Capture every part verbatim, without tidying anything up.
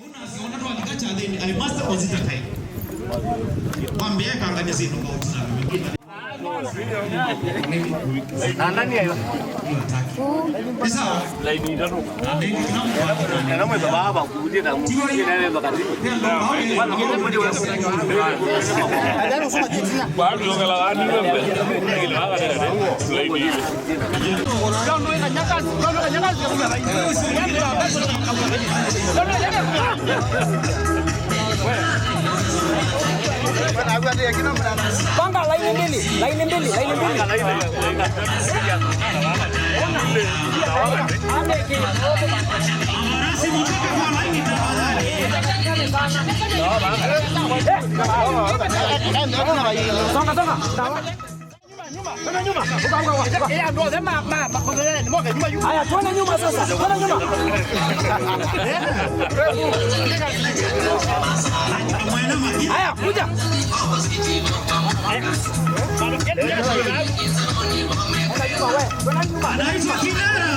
Unasya, ona twalika kyathĩnĩ, I must consider time. Wambĩa ĩkangany'a syĩndũ kwa ũtina. Nĩ sawa? Laini itatu. Na mwĩtha baba kuulie na mukulie na wemba katini. Bado kala wani wembe. Laini ile. Panga laini mbili, laini mbili, laini mbili. Songa, songa. Aya, twende nyuma sasa. Twende nyuma. Aya, kuja. Twende nyuma, we. Twende nyuma. Anaitwa Kinara.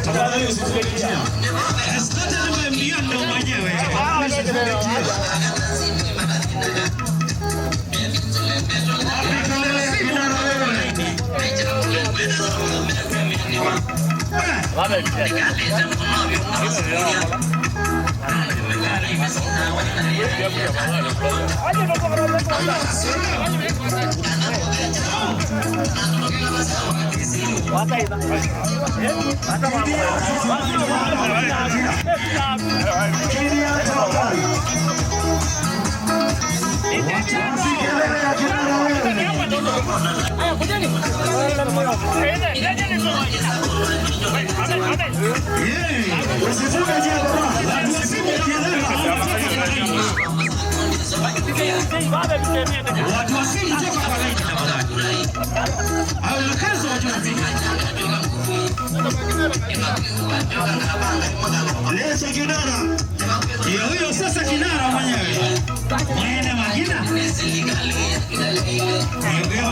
Tafadhali usifunge njia. Escort namba mbio ndo mwenyewe. Watu wa simu toka kwa laini tafadhali. Au mkazo wa juu. Leta Kinara. Ndio huyo sasa Kinara mwenyewe. Mwene Magina. Ndio.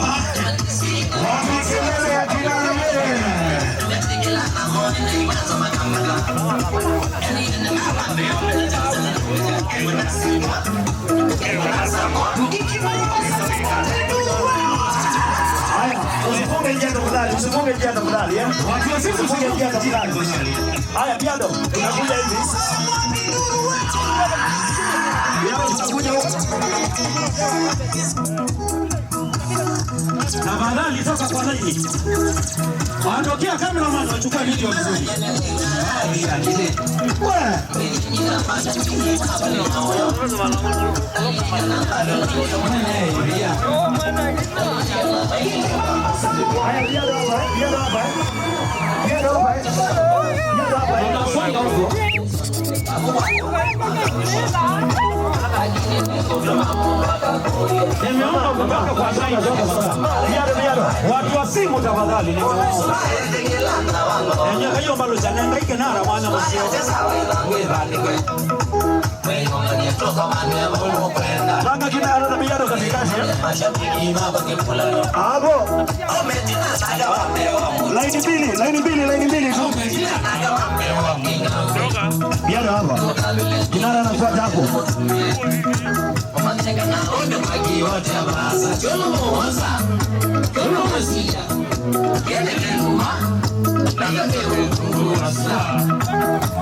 Wapi kelele ya Kinara wewe? Haya, usifunge njia tafadhali, usifunge njia tafadhali, eh? Watu wa simu, usifunge njia tafadhali. Haya, Piado, tunakuja hivi. Piado, tunakuja huko. Tafadhali toka kwa laini. Ondokea cameraman, wachukue video vizuri. Wewe. Nimeomba kutoka kwa sasa. Watu wa simu tafadhali, nimeomba. Enye kayo mbalo cha nenda ikenara mwana msio. Panga Kinara na Piado katikati, eh? Abo. Laini mbili, laini mbili, laini mbili tu. Piado hapa. Kinara anafuata hapo.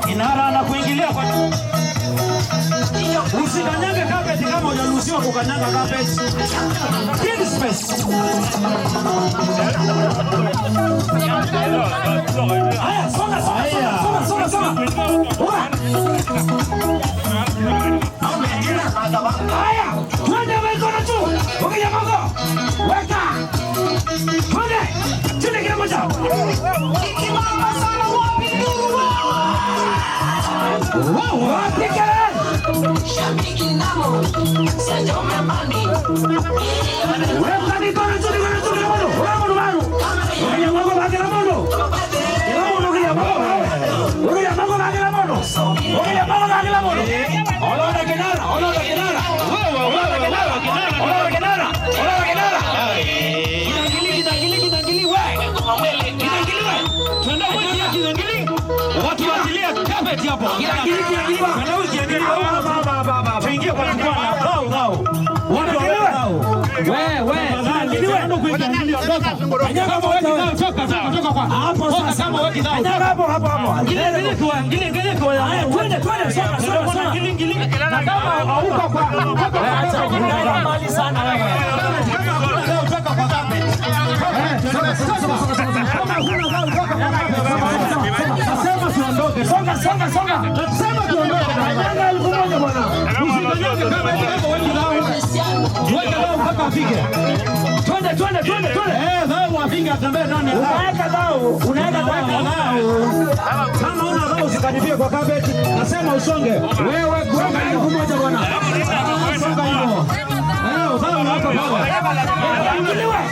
Kinara anakuingilia kwa, usikanyage carpet kama hujaruhusiwa kukanyaga carpet. Clean space. Haya, songa, songa, songa, songa, songa. Haya, twende mikono juu. Ukija mgongo. Weka. Twende. Twende kila mmoja. Ikibamba sana wapi nduru wewe? Wewe wapi kelele? Shabiki namo. Sasa umebani. Weka mikono juu, mikono juu, mikono. Wewe mkono wako. Ukija mgongo, baki na mkono. Kila mtu ukija mgongo. Ukija mgongo, baki na mkono. Ũkĩlya moko na kĩla mũndũ. Olonda Kinara, olonda Kinara. Olonda Kinara, olonda Kinara, olonda Kinara. Kitangili, kitangili, kitangili, we. Kitangili, we. Twende kwa kitangili. Watu waachilia carpet ya Kila, kila, kila, kila. Tuingie kwa mkono. Thau, thau. Watu wa thau. Wewe, wewe. Tafadhali, toka, toka, toka, toka kwa. Hapo sasa. Kama wewe kidhau. Kanyaga hapo, hapo, hapo. Ngili, ngili kwa, ngili, ngili kwa. Haya, twende, twende, songa, songa, songa. Ngili, ngili. Na kama hauko kwa, acha, unaenda mbali sana wewe. Kama hakuna thau, toka kwa carpet. Kama hakuna thau, toka kwa carpet. Nasema tuondoke. Songa, songa, songa. Nasema tuondoke. Kanyaga elfu moja bwana. Usikanyage kama hiyo, weka thau. Weka thau mpaka afike. Twende, twende, twende, twende. Eh, thau afike, atembee ndani ya thau. Unaweka thau, unaweka thau. Unaweka thau. Kama una thau, usikaribie kwa carpet. Nasema usonge. Wewe, kuweka elfu moja bwana. Songa hivyo. Eh, thau hapa, baba.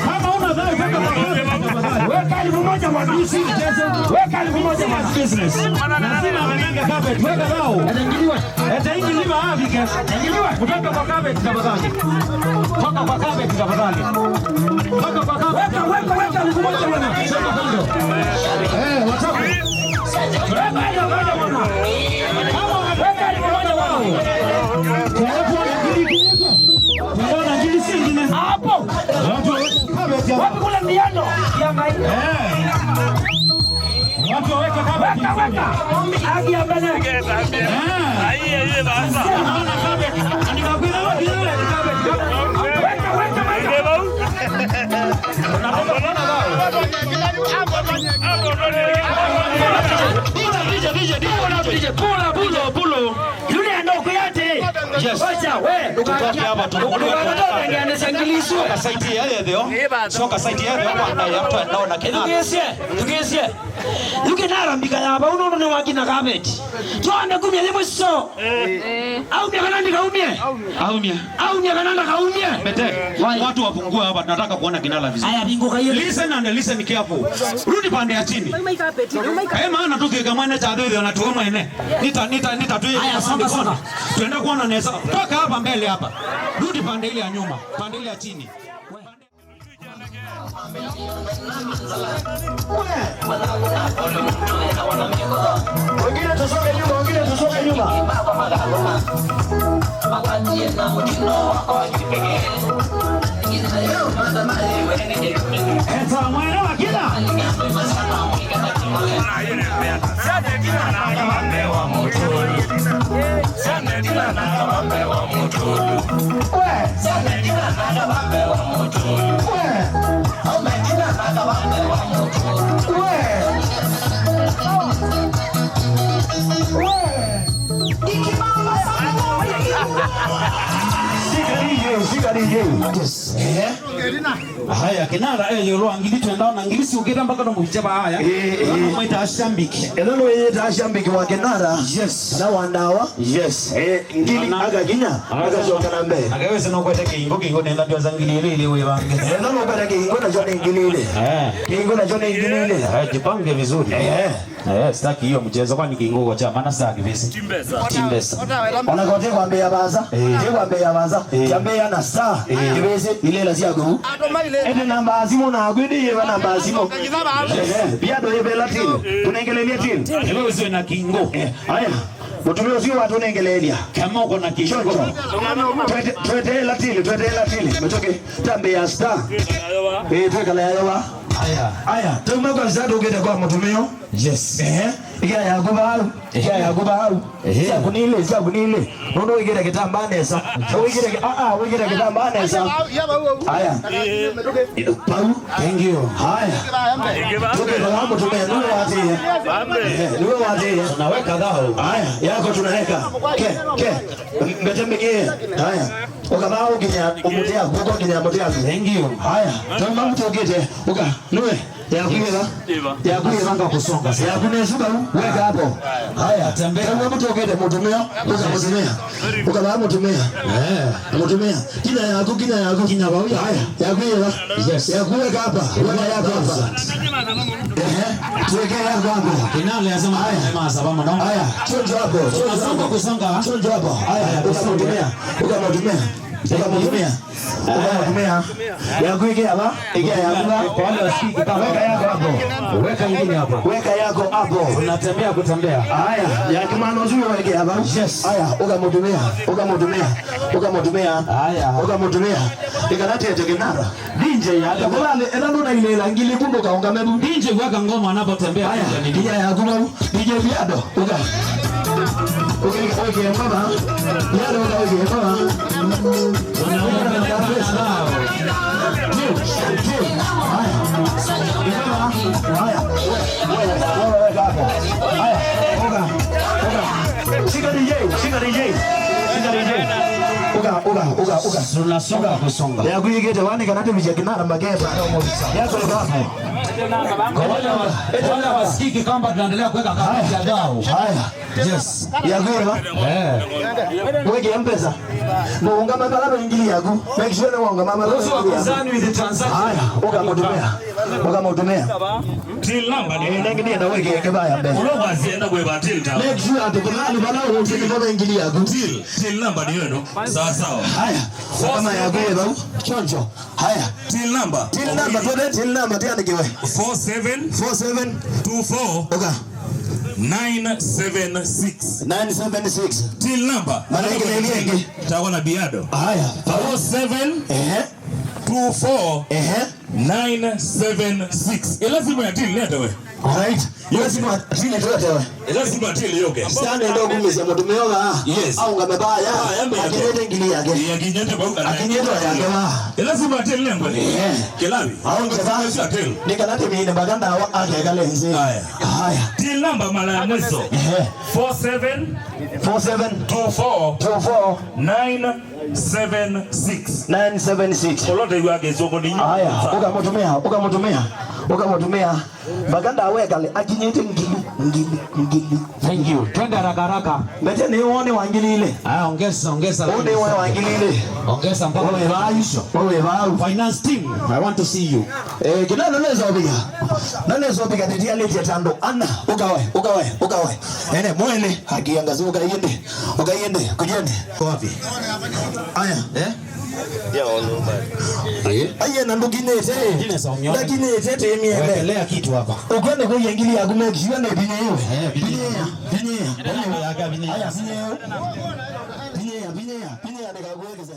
Kama una thau, weka kwa carpet, tafadhali. Weka elfu moja bwana. Usicheze. Weka elfu moja bwana. Business. Lazima weka carpet. Weka thau. Etaingiliwa avike. Kutoka kwa carpet tafadhali. Toka kwa carpet tafadhali. Toka kwa carpet. Weka, weka, weka, mkono bwana. Sema kando. Eh, watoka. Weka hiyo moja bwana. Kama weka hiyo moja wao. Kwa watu wa ngili. Kwa ngili si ngine. Hapo. Watu wa carpet ya. Wapi kule miando? Ya ngai. Eh. Watu waweke kama weka, weka. Haki ya mbele. Ah. Aiye, aiye, basa. Weka, weka, weka. Pula, pula, pula, pula. Yule ando kuyate. Yes. Wacha, we. Tutoke hapa, tutoke hapa. Ndio anashangilisha. Soka site ya theo. Soka site ya theo kwa ndaya mtu anaona kina. Tukisie, tukisie. Yuki nara mbika ya ba uno ne wakina carpet. Twambe kumya yebo so. Eh. Au mya kana ndikaumie. Aumia. Au mya kana ndakaumie. Bete. Why? Watu wapungue hapa, tunataka kuona Kinara vizuri. Aya, bingo kayo. Listen and listen careful. Rudi pande ya chini. Eh, maana tukika mwene cha thutha na tuwe mwene. Nita, nita, nita tuwe. Aya, songa, songa. Tuenda kuona nesa. Toka hapa mbele hapa. Rudi pande ile ya nyuma. Pande ile ya chini. Wengine tusonge nyuma, wengine tusonge nyuma. Eta mwene wa kina. We. We. Shika D J, shika D J. Yes. Eh? Haya, Kinara, eh, yolo ngili twenda na ngili siukite mpaka no mucheba haya. Eh, eh. Mwaita shambiki. Ethelo yita shambiki wa Kinara. Yes. Na wandawa. Yes. Eh, ngili akakinya, akacoka na mbee. Akaweza no kwete kingo, kingo nenda ndio za ngili ile ile wewe bange. Ethelo kwete kingo na jone ngili ile. Eh. Kingo na jone ngili ile. Eh, jipange vizuri. Eh. Eh, sitaki hiyo mchezo, kwani kinguo cha maana sitaki visi. Timbesa. Timbesa. Ona kote kwa mbeya baza. Eh. Kwa mbeya baza. Eh. Kwa mbeya na star. Eh. Kibese ile la siago. Ende namba simu na agwidi yeba namba simu. Eh, pia ndo yebe latin. Tunengelelia tin. Ebe usiwe na kingo. Eh, haya. Mutumia ucio watunengelelia. Kama uko na kingo. Choncho. Twete, twete latin, twete latin. Metoke. Tambe ya star. Eh, twekala ya yoba. Aya. Aya, tauma kwa star tukite kwa mutumio. Yes. Ehe. Ikia yaku vau. Ikia yaku vau. Ehe. Syaku nile, syaku nile. Nundu wikire kitambaa nesa. Wikire ki-, ah, ah, wikire kitambaa nesa. Aya. Pau. Thank you. Haya. Tuke kwa mutumia, niwe watie. Ehe, niwe watie. Tunaweka thau. Haya, yako tunaweka. Ke, ke. Mbete mbikie. Haya. Ukavaa ukinya umutia, kuko kinya mutia. Thank you. Haya. Tamba mtu ukite. Uka. Niwe. Yaku ĩva? Ĩva. Yaku ĩva? Anga kusonga. Yaku nĩ suka u, weka hapo. Haya. Tembea. Kama mtu okete mutumia, uka mutumia. Uka ba mutumia. Eh. Mutumia. Kinya yaku, kinya yaku. Kinya ba uya. Haya. Yaku ĩva? Yes. Yaku weka hapa. Weka yaku hapa. Ehe. Tuweke yaku hapo. Kinara anasema haya. Haya. Chonjo hapo. Chonjo hapo. Kusonga. Chonjo hapo. Haya. Haya, uka kusonga. Mutumia. Uka mutumia. Ũkamũtũmĩa. Ũkamũtũmĩa. Yaku ĩkĩa va? Ĩkĩa yaku va? Kwa wale wasikiki kama weka yako hapo. Weka ingine hapo. Weka yako hapo. Unatembea kutembea. Haya, ya kĩmano ũsu wekĩa va? Yes. Haya, ũkamũtũmĩa. Ũkamũtũmĩa. Ũkamũtũmĩa. Haya. Ũkamũtũmĩa. Ĩkana tete kĩnara. D J ya. Tafadhali, ĩla ndũnailĩla ngili kundu kaũngame vu. D J weka ngoma anapotembea. Haya, D J yaku vau. D J Biado, ũka. Ũke, ũke ngoma. Biado, ũka, ũke ngoma. Juu, juu. Haya. Ngoma. Haya. Wewe, wewe, wewe, weka hapo. Haya, ũka. Ũka. Shika D J, shika D J. Shika D J. Ũka, ũka, ũka, ũka. Tunasonga kusonga. Yaku ĩkĩte wani kana tũmĩkye kĩnara makeba. Yako hapo. Kwa wale wa-, kwa wale wasikiki kamba tunaendelea kuweka kamba ya gao. Haya. Yes. Yaku ĩva? Eh. Weke M-Pesa. Mũũngama vala ve ngili yaku. Make sure nĩ waũngama vala ve ngili yaku. Those who are concerned with the transaction. Haya, ũkamũtũmĩa. Ũkamũtũmĩa. Till number nĩ. Eh, nengi ndienda weke kĩvaya mbele. Ũla wasienda kwĩva till ta. Make sure atĩ kũlani vala ũtĩkĩtwa ve ngili yaku. Till, till number nĩ ĩno. Sawa sawa. Haya. Kama yaku ĩva. Chonjo. Haya. Till number. Till number, twende till number, tiandĩkĩwe. Four seven. Four seven. Two four. Ũka. Nine seven six. Nine seven six. Till number. Malengele yengi. Tawa na Biado. Haya. Four seven. Ehe. Two four. Ehe. Nine seven six. Ĩla simu ya till nĩ ata we? Alright. Ĩla simu ya till nĩ ata we? Ĩla simu ya till yoke. Sasa ndio kumisa mũtumĩa wa. Yes. Au ngamebaya. Ah, yambe yake. Akinyete ngili yake. Akinyete kwa. Akinyete yake wa. Ĩla simu ya till nĩ ngwe. Eh. Kĩlavi. Au ngeza. Ĩla simu ya till. Nĩ kana tĩmĩine mpaka ndawa akekale nzĩ. Haya. Haya. Till number mara ya mwisho. Ehe. Four seven. Four seven. Two four. Two four. Nine seven six. Nine seven six. Olote yu ake soko ni. Haya, ũkamũtũmĩa, ũkamũtũmĩa, ũkamũtũmĩa. Mpaka ndawa ekale akinyĩte ngili, ngili, ngili. Thank you. Twende haraka haraka. Mbete nĩ wone wa ngili ilĩ. Ah, ongeza, ongeza. Ũnĩ wone wa ngili ilĩ. Ongeza mpaka. Wewe vau. Wewe vau. Finance team, I want to see you. Eh, kĩla nonezovika. Nonezovika tĩtialĩtye ta andũ ana. Ũkawe, ũkawe, ũkawe. Ene, mwene, akiangazi ũkaiende. Ũkaiende, kujeni. Wapi? Aya. Eh? Eh? Aye na ndukinete. Ndine za unyonge. Ndakinete timiende. Wekelea kitu hapa. Ukwende kwa ngili yaku make sure nĩ vinyĩwe. Eh, vinyĩa. Vinyĩa. Vinyĩa. Aya, vinyĩa. Vinyĩa, vinyĩa, vinyĩa ndikakuwekeza.